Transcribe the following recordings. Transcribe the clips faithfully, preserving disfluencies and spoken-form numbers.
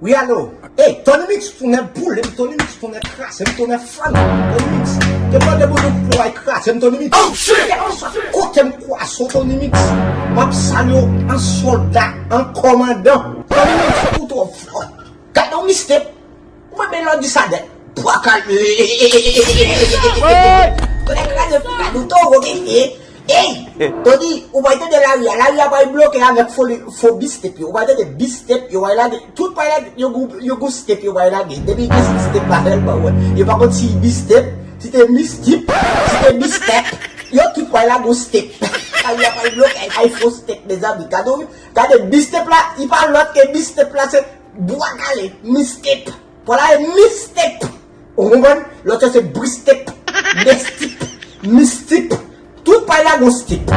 Wi, alo. Ey, Tony Mix, tonnè boule m, Tony Mix, tonnè krase m, tonnè fann m, Tony Mix. Te mande pou nou ploy kraze m, Tony Mix. Kèlkeswa kote m kwaze w, Tony Mix, m ap salye w an sòlda, an kòmandan. Tony Mix, ou twò fò. Gade yon mistake. Mwen, men lè w di sa nèt. Bwa kale. Tonnè kraze m, gade w toro, mesye. Ey! Tony, ou pral tande lari a. Lari a pral bloke avèk fo, fo bistep yo. Ou pral tande bistep yo pral lage. Tout pral lage. Yo gou, yo gou step yo pral lage. Depi gen step la sèlman, wè. Yo pa konn si bistep, si te mistip, si te bistep. Yo tout pral lage yon step. Lari a pral bloke. Ay fo step, mezanmi. Gade, gade bistep la. Li pa lòt ke bistep la, se bwa kale. Mistep. Pral lage mistep. Ou konprann? Lòt yo se bristep, mestip, mistip. Tout pay la gon stip.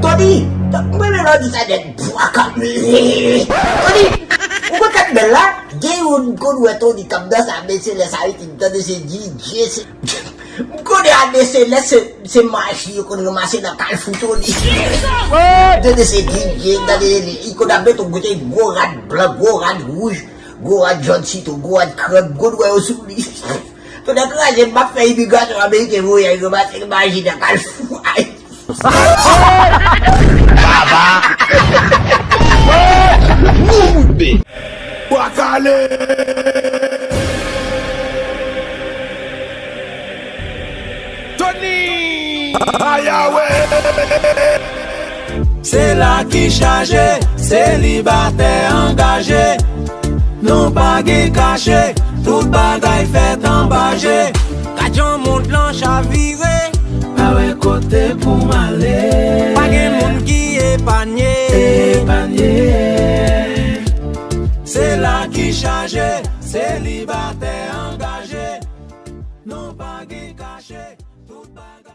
Tony, mwen men lè w di sa nèt. Bwa kale. Tony, ou konn tèt bèl la? Gen youn m konn wè Tony k ap danse a Mèselès Ayiti, m tande se D J, se, m konnen a Mèselès se, se maji yo konn ranmase nan Kalfou Tony. M tande se D J, m tande li, li konn ap mete yon kote gwo rad blan, gwo rad wouj. Gwo rad jòn sitou, gwo rad krèb, gwo dwèt yo sou li. Tonnè kraze m, m ap fè imigrasyon ameriken voye al ranmase maji nan Kalfou. Ay. Baba. Bout de. Bwa kale. Tony! Ayawe! Sela ki chaje, selibatè angaje. Non pa gen kache, tout bagay fèt anba je. Gad jan mond lan chavire. Pa wè kote pou m ale. Pa gen moun ki epanye. Epanye. Sela ki chaje, selibatè angaje. Non pa gen kache, tout bagay.